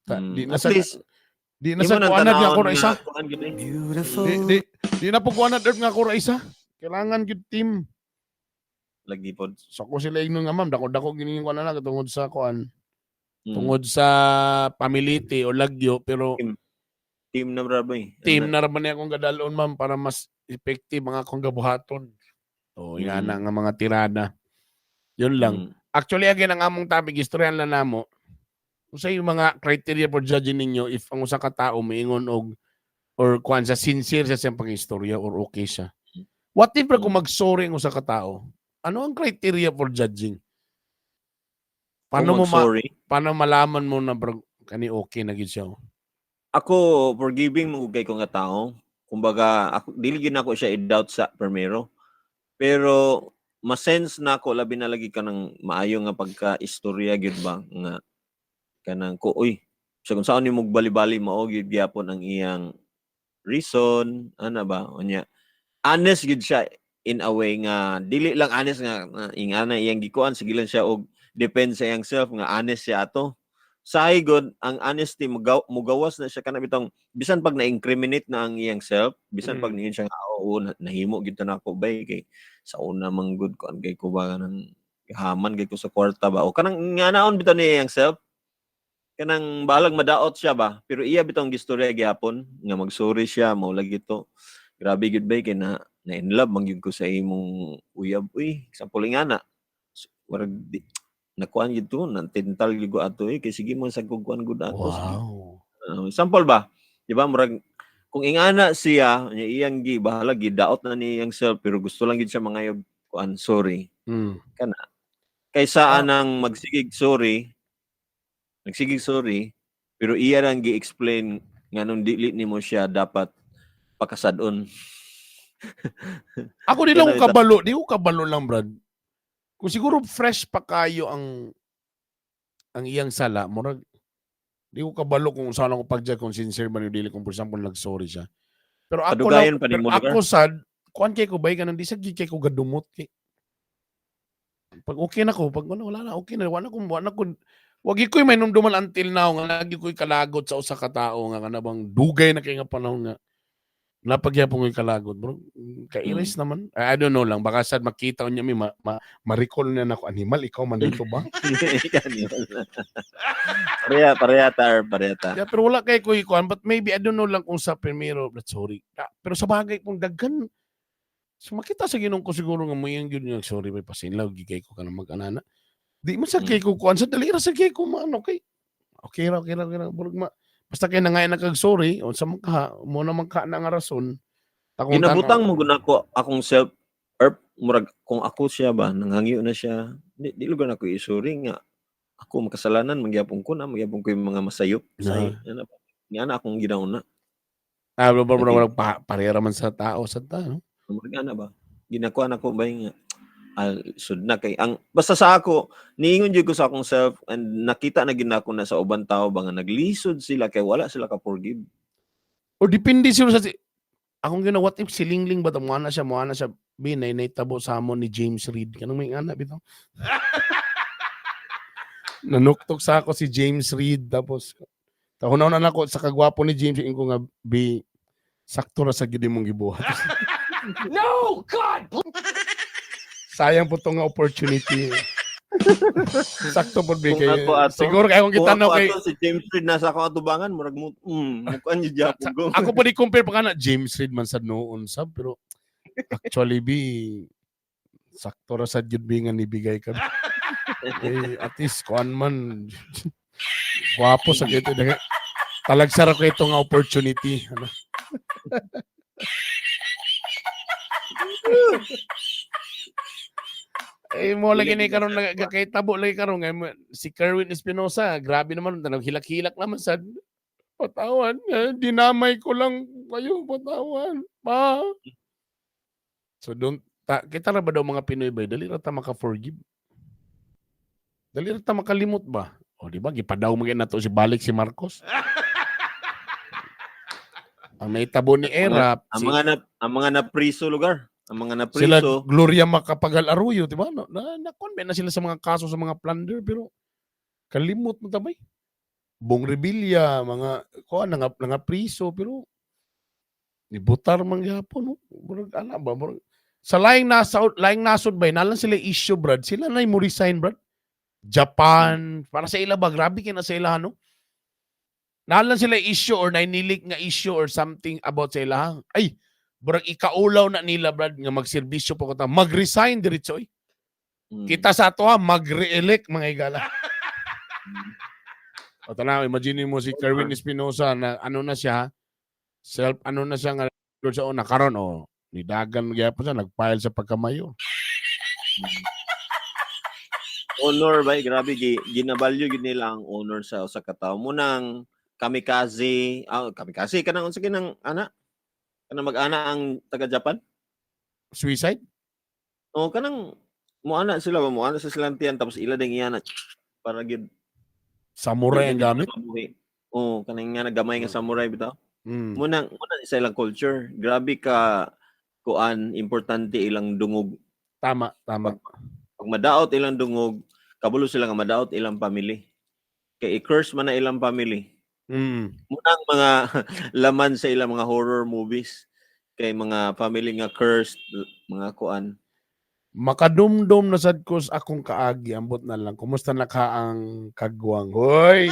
Ta, di na At sa least di na imo sa nang kuanad nga tan-awon ako ra isa. nga kuan gyud eh. Beautiful. Di na po kuanad nga ako ra isa. Kailangan gyud team. Lagi pod. So ako sila ingnon nga, ma'am, dako-dako gini yung kuan na tungod sa kuan, tungod sa pamiliti o lagyo, pero Team. Team na bra boy. Team na ra ba niya akong gadalon, ma'am, para mas effective mga akong gabuhaton. O, yan na nga mga tirada. Yun lang. Actually, again, ang among topic, istoryan lang namo. Kung sa yung mga criteria for judging ninyo, if ang usa ka tao maingon og or kuan sa sincere sa siyang pag-istorya or okay siya. What if ra kung mag-sorry ang usa ka tao? Ano ang criteria for judging? Paano mo ma- Sorry. Paano malaman mo na bro, kani okay na gid siya? Oh? Ako forgiving mo kay ko nga tao. Kumbaga ako dili gyud nako siya i-doubt sa primero. Pero ma-sense na ako, labi na lagi ka ng maayo nga pagka-istorya gyud ba nga kanang ko, uy, sa kung saan nimo bali-bali, mao gyud gyapon ang iyang reason ana ba, unya honest gyud siya in a way nga dili lang honest nga ingana iyang gikuan, sige lang siya og depend sa iyang self nga honest siya ato. Sahi god ang honesty mugawas na siya kana bitong bisan pag na-incriminate na ang iyang self, bisan pag niyon siya nga oo nahimo gyud to nako bay kay sa una man gud kuan kay ko ba nang haman kay ko sa kwarta ba o kanang nga naon bitaw niya iyang self, kanang balag madaot siya ba, pero iya bitong gistorya gihapon nga magsorry siya mao lagi to, grabe gyud bay kay na in love man gyud ko sa imong uyab, uy, example nga na. So, warag di, nakuan gyud to nantintal gyud ko ato eh kay sige man sa kog kuan gud ato. Sige. Sample ba? Di ba murag kung ingana siya nya iyang gi bahala gidaot na ni iyang self pero gusto lang gid siya mangayog kuan sorry. Kaysa anang magsigig sorry, nagsigig sorry pero iya lang gi-explain. Nganong dili nimo siya dapat pakasad-on? Ako di lang ko Ganun ito. kabalo, di ko kabalo lang, Brad. Kung siguro fresh pa kayo ang iyang sala, murag di ko kabalo kung saan ako pag kung sincere ba ni dili, kung for example nag-sorry siya. Pero ako Padugayon lang, pa pero nimo lugar. ako sad, kuan kay ko bay kanang di sa gyud kay ko gadumot kay. Pag okay na ko, pag wala, wala na, okay na, wala na ko. Wag ko'y may numduman until now nga lagi ko'y kalagot sa usa ka tawo nga kana bang dugay na kay nga panahon nga napagyapon ko'y kalagot, bro. Kairis naman. I don't know lang, baka sad makita niya mi ma-recall niya nako, "Animal, ikaw man dito ba?" Pareha, pareha ta, or pareha ta. Yeah, pero wala kay ko'y kuan, but maybe I don't know lang kung sa primero, but sorry. Ah, pero sa bagay kung daghan so makita sa Ginoo ko siguro nga moyang gyud nga sorry may pasinlaw gigay ko kanang mag-anana. Di man sa kay ko kuan sa dali ra sa kay ko maano kay. Okay ra, okay ra, okay ra. Murag ma, basta kay nangay na kag sorry unsa man ka mo na man ka na nga rason. Takong Ginabutang mo gud nako akong self erp, murag kung ako siya ba nanghangyo na siya, di lugar nako isuri nga ako makasalanan magyapon ko na magyapon ko yung mga masayop Na. say ana ba nga na akong ginauna. Ah, bro, bro, bro, parera man sa tao sa ta, no? Murag ana ba ginakuha nako ba nga ah, sud na kay ang basta sa ako niingon jud ko sa akong self and nakita na gid nako na sa uban tao ba nga naglisod sila kay wala sila ka forgive. O depende siguro sa akong gina, what if si Lingling ba mo na siya binay na itabo sa amo ni James Reid, kanang may anak bitaw. Nanuktok sa ako si James Reid, tapos tahunaw na nako sa kagwapo ni James, ingon ko nga, "Bi, sakto ra sa gid imong gibuhat." No! God! Sayang po to nga opportunity. Sakto po bi Kung kay ako ato- siguro kay akong Kung gitanaw ako kay ato si James Reid nasa akong atubangan, murag mo mukuan jud gyapon ko. Ako pa di compare pa kana James Reid man sad noon sab, pero actually bi, sakto ra sad gyud bi nga nibigay ka. Eh, at least kuan man gwapo sa kito, talagsa ra ko ito nga opportunity, ano. Eh mo lagi ni karon nagkakitabo lagi karon nga si Kerwin Espinosa, grabe naman naghilak-hilak naman sad, "Patawan, eh, dinamay ko lang kayo, patawan pa." So don't ta, kita ra ba daw mga Pinoy ba dali ra ta maka-forgive, dali ra ta makalimot ba? O di ba gipadaw man nato si balik si Marcos, ang naitabo ni Erap, Ang si, mga napriso lugar, ang mga sila napriso. Gloria Macapagal Arroyo, di ba? Na, na, na na sila sa mga kaso sa mga plunder, pero kalimot mo tabay. Bong Revilla, mga kuan nga nga priso, pero nibutar man gyapon, no? Murag ana ba, murag sa laing nasa laing nasod ba nalang sila issue, brad, sila na mo resign, brad. Japan, para sa ila ba, grabe kay na sa ila, no? Nalang sila issue or nainilik nga issue or something about sa ila. Ay, burag ikaulaw na nila, brad, nga magserbisyo pa ko ta, mag-resign diretso oy. Kita sa ato ha, mag-re-elect, mga igala. O tanaw, imagine mo si Kerwin Espinosa na ano na siya, self ano na siya nga sa una karon o nidagan gyapon siya nag-file sa pagkamayo. Honor ba, grabe ginabalyo gid nila ang honor sa usa ka tawo mo nang kamikaze, ah, kamikaze kanang unsa kinang ana kanang mag-ana ang taga Japan. Suicide? O kanang moana sila ba, moana sa silang tiyan tapos ila ding iyana para gid Samurai ang gamit. Oh, kanang nga gamay nga samurai bitaw. Muna sa ilang culture, grabe ka kuan importante ilang dungog. Tama, tama. Pag madaot ilang dungog, kabalo sila nga madaot ilang family. Kay i-curse man na ilang family. Munang mga laman sa ilang mga horror movies kay mga family nga cursed, mga kuan. Makadumdum na sad ko sa akong kaagi, ambot na lang. Kumusta na ka ang kagwang? Hoy!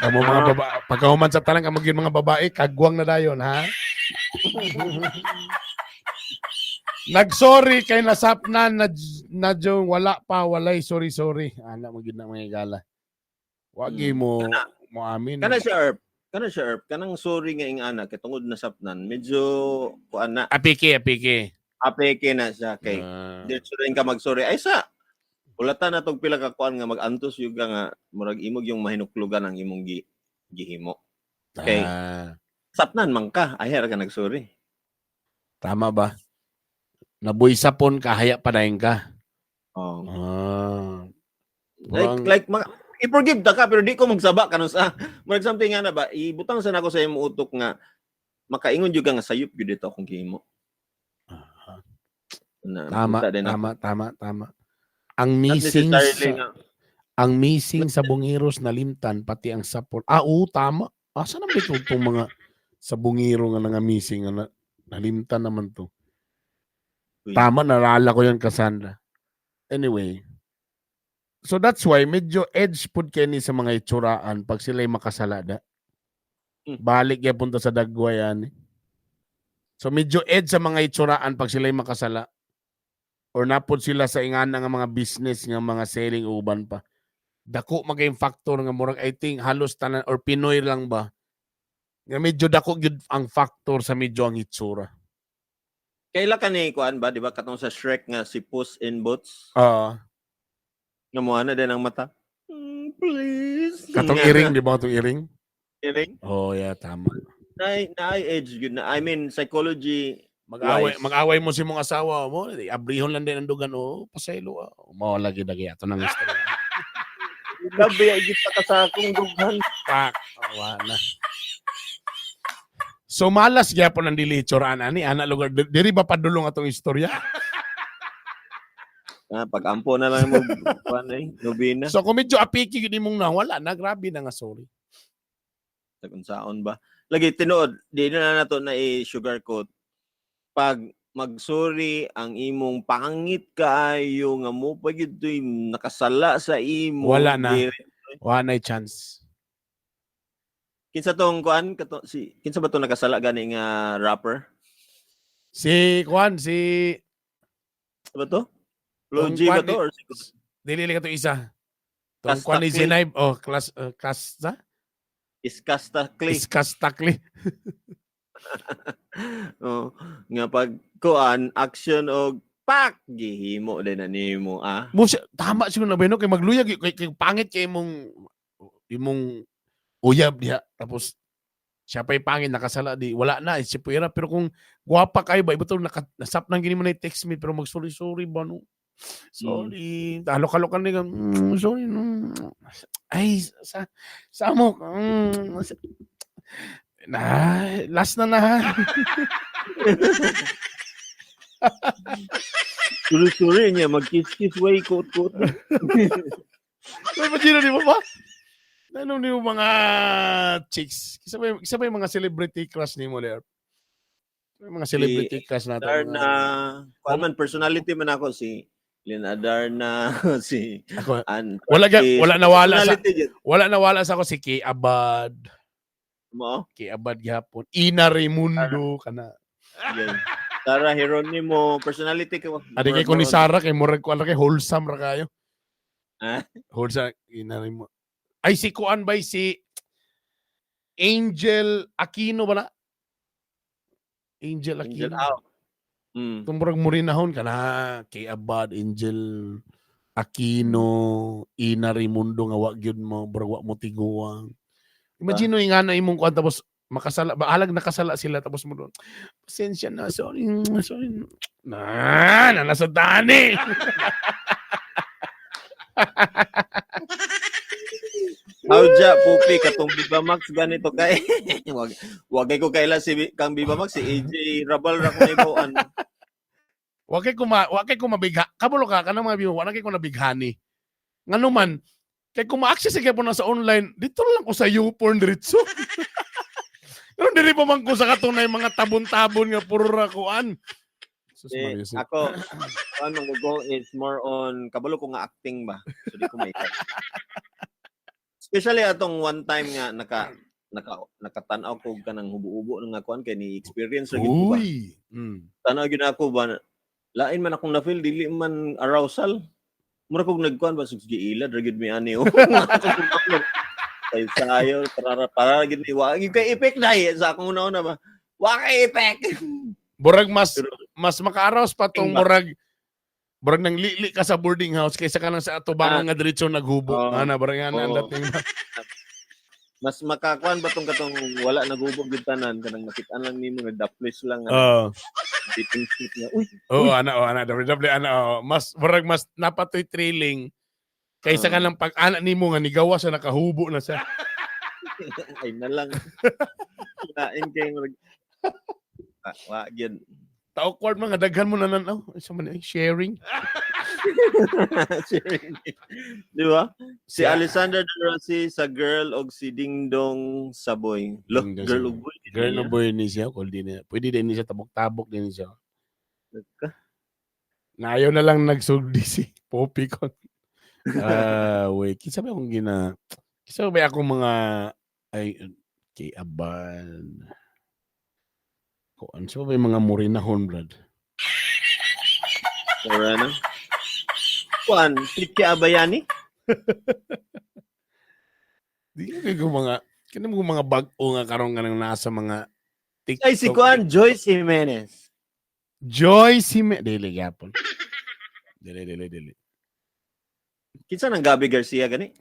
Kamo mga babae, pagkahuman sa talang kamo gyud mga babae, kagwang na dayon, ha? Nagsorry kay nasapnan na na yung wala pa, walay sorry sorry. Ana mo gyud na mga gala. Wagi mo mo amin. Kana siya Erp, kana siya Erp, kanang sorry nga ing ana kay tungod na sapnan, medyo kuan na, Apiki, apiki. apeke na siya kay Ah. diretso rin ka magsorry ay sa Hulatan na tog pila ka kuan nga mag-antos gyud ka nga murag imog yung mahinuklugan ang imong gihimo. Okay. Ah, Sapnan man ka, ayar ka nagsorry. Tama ba? Nabuysapon ka, haya padayon ka. Oh. Ah. Like Murang- like i-forgive ta ka pero di ko magsaba kanon sa murag something nga na ba ibutang sa nako sa imong utok nga makaingon jud ka nga sayop gyud dito akong gihimo. Na, Tama, kita din ako. tama, tama, tama. Ang Not missing necessarily sa, nga ang missing sa bungiros na limtan pati ang sapon. Ah, oo, tama. Asa naman ito itong mga sa bungiro nga nga missing nga nalimtan naman to. Uy. Tama, nalala ko yan, Cassandra. Anyway. So that's why medyo edge pud kini sa mga itsuraan pag sila'y makasalada. Balik ya punta sa dagway ani. So medyo edge sa mga itsuraan pag sila'y makasala. Or napod sila sa ingana nga mga business nga mga selling uban pa. Dako magayong factor nga murag I think halos tanan or Pinoy lang ba. Nga medyo dako gyud ang factor sa medyo ang itsura. Kaila ka ni kuan ba, di ba katong sa Shrek nga si Puss in Boots? Ah, Nga mo na din ang mata. Please. Katong iring, di ba, katong iring? Iring. Oh, yeah, tama. Na edge yun na. I mean, psychology Mag-away, wise. mag-away mo si mong asawa mo, di, abrihon lang din ang dugan, oh, pasaylo ah. Mao lagi dagi ato nang istorya. Grabe, ay gita ka sa akong dughan. Pak, awa na. So malas gyapon ang dili itsuraan ani ana lugar diri ba padulong atong istorya? Ah, pag-ampo na lang mo kuan ay, nobina. So kung medyo apiki gyud imong nawala na, grabe na nga, sorry. Sa kung saon ba. Lagi tinuod, di na nato na i-sugarcoat. Pag magsuri ang imong pangit kaayo nga mo pa gyud to'y nakasala sa imo. Wala na. Wala na chance. Kinsa tong kuan kato si kinsa ba to nakasala gani nga rapper? Si Juan, si Kinsa ba to? Tong Logi ba kuan to or si dili ka to isa. Tong Juan ni Kastakli. Zinay, oh, class kasta, Iskasta Clay? Iskastakli. Oh, nga pag kuan action og pak gihimo din na nimo ah. Mo siya, tama siguro na ba kay magluyag kay pangit kay imong uyab diha tapos siya pa'y pangit nakasala di wala na si puwera, pero kung gwapa kayo ba ibutong naka, nasap nang gini mo na text me pero mag sorry sorry ba no, sorry, halo-halo ka ni sorry no. Ay sa mo na last na na ha. Suri-suri niya mag-kiss-kiss way kuot-kuot. May pagino di mo ba? Ano ni mo mga chicks? Kisa ba yung mga celebrity crush ni mo, Lear? Yung mga celebrity crush natin. Adarna, kuan man personality man ako si Lynn Adarna, si Ako, Ann. wala nawala sa Personality jud wala nawala sa ako si Kay Abad. mo. Kay Abad gihapon. Ina Raimundo kana. Yun. Sarah Geronimo, personality ko. Adi kay ko ni Sarah kay murag ko kay wholesome ra kayo. Ah? Wholesome Ina Raimundo. Ay si kuan bay si Angel Aquino ba na? Angel Aquino. Angel out. Itong murag murinahon ka na kay Abad, Angel Aquino, Ina Raimundo nga wa gyud mo, murag wa mo tiguang. Imagine no nga na imong kuan tapos makasala, baalag nakasala sila tapos mo doon. Pasensya na, sorry, sorry. Na, na nasa dani. Howja, Pupi, katong Viva Max ganito kay. Wag kay ko kaila si kang Viva Max si AJ Rabal ra ko naibuan. Wa kay ko mabigha. Kabulo ka kanang mga biwa, wa kay ko nabighani. Ngano man kay kung ma-access gyud po na sa online, dito lang ko sa YouPorn diretso. Pero diri pa man ko sa katunay mga tabon-tabon nga puro ra kuan. Sus Eh, Maria, ako, kuan man ko is more on kabalo ko nga acting ba. So di ko may. Especially atong one time nga naka naka nakatan-aw ko kanang hubo-hubo nga kuan kay ni experience ra gyud ko ba. Uy. Tanaw gyud ako ba lain man akong na-feel dili man arousal. Mura kog nagkuan ba sus giilad ra gyud mi ani oh. Kay sayo para para gyud ni wa gyud kay effect dai sa akong una-una ba. Wa kay effect. Murag mas Pero- mas maka-arouse pa tong Ba? murag Murag nang lili ka sa boarding house kaysa ka nang sa atubangan nga diretso naghubo. Oo. Ana, barang ana ang Oo. dating ba. Mas makakuan ba tong katong wala nagubog gyud tanan, kanang nakitaan lang nimo nga daplis lang nga Oo. dating seat nga. Uy, Oo, ana, oh, ana, WWE, ana, oh. Mas, murag mas napatoy thrilling kaysa ka ng pag-ana nimo nga nigawa sa nakahubo na siya. Ay na lang. Lain kay murag ah, wa gyud. Ta-awkward mga daghan mo na nan, oh, isa man ay sharing. Sharing. Di ba? Si Yeah. Alessandra De Rossi sa girl og si Ding Dong sa boy. Lo, Ding Dong girl sa og boy. Girl na boy ni siya, kung di na. Pwede din ni siya, tabok-tabok din ni siya. Na ayaw na lang nagsugdi si Poppy kon. Ah, wait. Kinsa ba akong mga ay kay Aban. Kuan sa ba yung mga murinahon, brad? Or ano? Kuan, Kiki Abayani? Di ko mga kini mo mga bag-o nga karon nga nang nasa mga TikTok. Ay, si Kuan, Joyce Jimenez. Joyce Jimenez. Dili gyapon. Dili, dili, dili. Kinsa nang Gabi Garcia gani?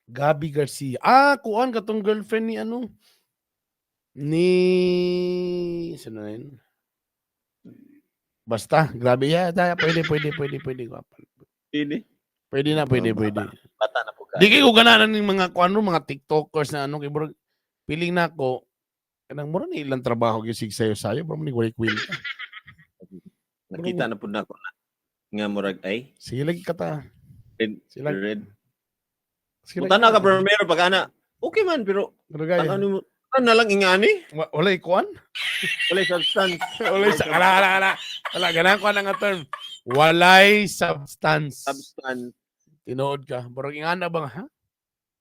Gabi Garcia. Ah, kuan katong girlfriend ni ano? Ni sino na yun? Basta, grabe ya, yeah, pwede, pwede, pwede, pwede. Gwapa. Pili. Pwede na, pwede, pwede. Bata na po ka. Di kayo gananan ng mga kuan ro, mga TikTokers na ano kay murag piling na ako kanang mura ni ilang trabaho gyud sig sayo-sayo bro ni walay kwenta. Nakita na po na ako na. Nga murag ay. Sige lagi kata. Red, Sila red. sige Mutan na ka primero pag ana. Okay man, pero Pero gaya. ano mo, ano na lang ingani? Walay kuan? Walay substance. Walay sa ala ala ala. Wala ganahan ko na nga term. Walay substance. Substance. Tinuod ka. Murag ingana bang ha?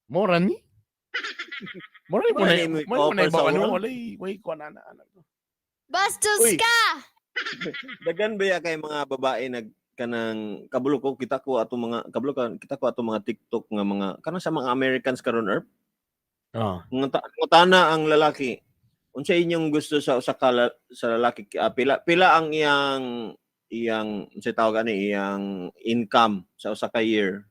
Mora ni? Mora ni mo Wala na ni mo mo na i-offer ba sa ano world? walay way kuan ana ana. Bastos Uy. ka! Dagan ba ya kay mga babae nag kanang kabulo ko kita ko ato mga kabulo ka kita ko ato mga TikTok nga mga kanang sa mga Americans karon erp. Oh. Ngutana ang lalaki. Unsa inyong gusto sa usa ka sa lalaki? Ah, pila pila ang iyang iyang unsay tawag ani iyang income sa usa ka year?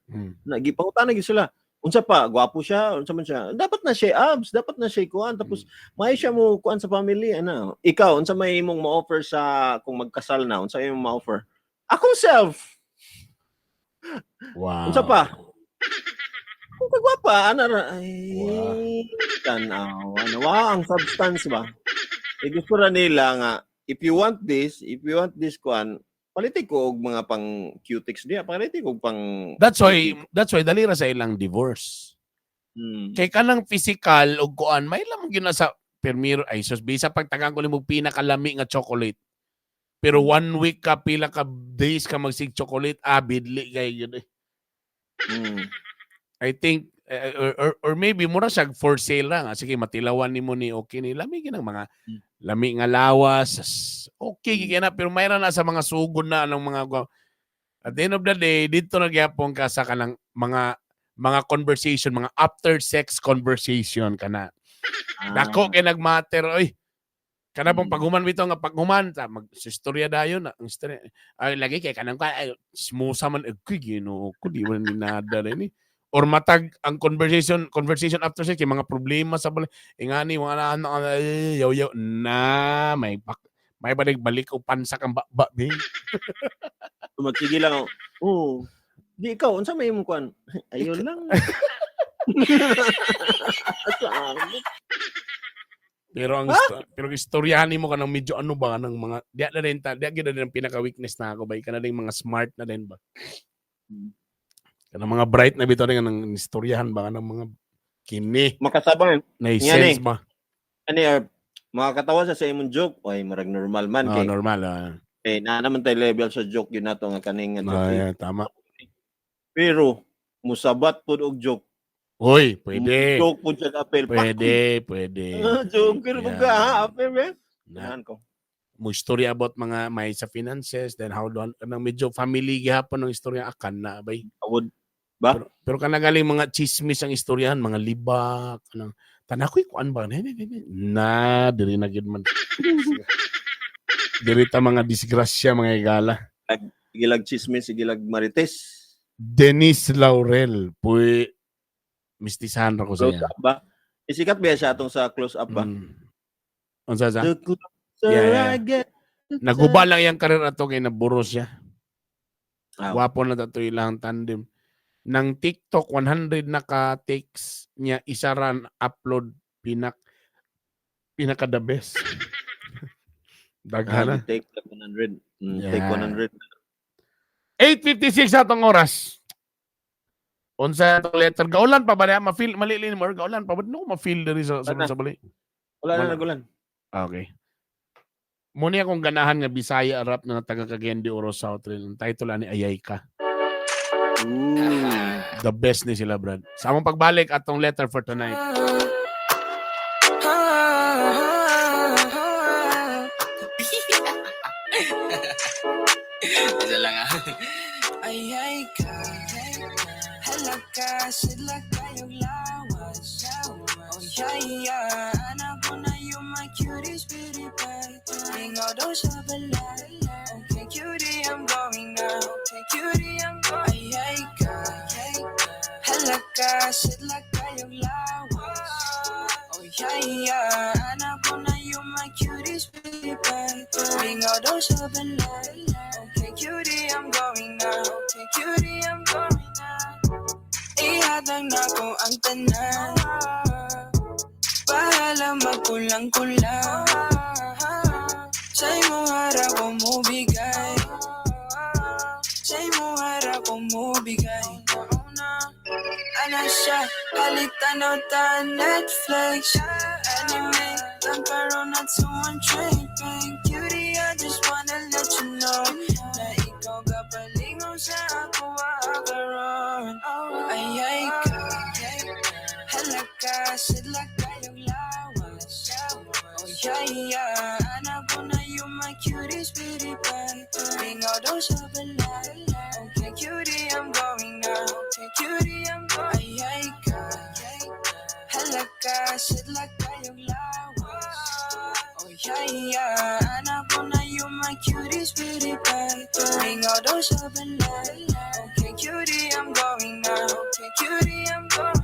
Nagipangutana gyud sila. Unsa pa, gwapo siya, unsa man siya. Dapat na siya abs, dapat na siya kuan, tapos may siya mo kuan sa family ana. Ikaw, unsa may imong ma-offer sa kung magkasal na, unsa imong ma-offer? Akong self. Wow. Unsa pa? Kung kagwapa, ana ra ay Wow. tanaw. Ano wa ang substance ba? E gusto ra nila nga if you want this, if you want this kuan, palitik ko og mga pang cutics diya, palitik og pang That's why dali ra sa ilang divorce. Kay kanang physical og kuan may lamang gyud na sa permiro ay sus bisa pagtagaan ko nimo pinakalami nga chocolate. Pero one week ka pila ka days ka magsig chocolate, ah, bidli kay yun eh. I think eh, or maybe mura siya for sale lang. Ah, sige matilawan nimo ni okay ni lami ginang mga lami nga lawas. Okay gid na pero mayra na sa mga sugod na anong mga at the end of the day dito na gyapon ka sa kanang mga conversation, mga after sex conversation kana. Dako kay nagmatter oy. Kana pong paghuman bitaw nga paghuman ta magsistorya dayon na ang istorya ay lagi kay kanang ka ay smusa man ag Ginoo ko di man ni nada ni or matag ang conversation conversation after sex kay mga problema sa balay ingani mga anak ay, yaw yaw na may pak may balik balik o pansak ang ba be. Magsige lang. Oh. Di ikaw unsa may imong kuan? Ayun lang. Sa amo. Pero ang pero ang istoryahan nimo kanang medyo ano ba kanang mga diya na rin ta diya gyud na din ang pinaka weakness na ako ba kana din mga smart na din ba. Kanang mga bright na bitaw rin kanang istoryahan ba kanang mga kini Makasabay na Nga sense ni. ba. Ani makakatawa sa imong joke. Oy, murag normal man Oh, kay normal ah. eh na naman tay level sa joke yun nato nga kaning nga joke. Ah, yeah, tama. Pero musabat pud og joke. Hoy, pwede. Joke pud siya apel. Pwede, pwede. Joke pero Yeah. ka ha, apel man. Na, Nahan ko. mo story about mga may sa finances then how do kanang medyo family gihapon ng istorya akan na bay. Awod. Ba? Pero kana galing mga chismis ang istoryahan, mga libak, kanang tanakoy kuan ba? Ne, ne, ne, ne. Na, diri na gyud man. Diri ta mga disgrasya mga igala. Sige lag chismis, sige lag marites. Denise Laurel. Puy, mistisahan ra ko sa Close iya. up ba? Isikat ba siya atong sa Close Up ba? Unsa sa? The closer Yeah. I get. Naguba lang iyang karir ato kay naburo siya. Ah. Gwapo na tato ilang tandem. Nang TikTok 100 na ka takes niya, isa ran upload, pinaka the best. Daghan na. Ah, take 100. Take 100. 8:56 atong oras. Unsa atong letter? Gaulan pa ba niya? Ma-feel mali mo or gaulan pa ba? No, ma-feel diri sa Wala. sa bali. Wala na Wala. nagulan. Ah, okay. Muna akong ganahan nga Bisaya rap na taga Cagayan de Oro South rin. Ang title ani Ayay Ka. Ooh. The best ni sila, Brad. Sa among pagbalik atong letter for tonight. Isa lang ah. Ay ay ka, halaka, sidla kayong lawas. Oh yeah, anak ko na you my cutie sweetie pie. Lingaw daw sa balay. Okay cutie, I'm going now. Okay cutie, I'm going. Ay ay ka, halaka, sidla kayong lawas. Oh yeah, anak ko na you my cutie sweetie pie. Lingaw daw sa balay. Okay cutie, I'm going now. Okay cutie, I'm going now. Ihatag na ko ang tanan. Bahala magkulang-kulang. Sa imo harap ko mo bigay. Sa imo harap ko mo bigay. Ana siya, halitan ta Netflix. Anime, lang pero not too tripping. Cutie, I just wanna let you know na ikaw kapalingaw sa ako karon. Ay ay ka, halaka, sidla kayong lawas. Oh yeah, anak ko na you my cutie sweetie pie. Lingaw daw sa balay. Okay cutie, I'm going now. Okay cutie, I'm going. Ay ay ka, halaka, sidla kayong lawas. Oh yeah, anak ko na you my cutie sweetie pie. Lingaw daw sa balay. Okay cutie, I'm going now. Okay cutie, I'm going.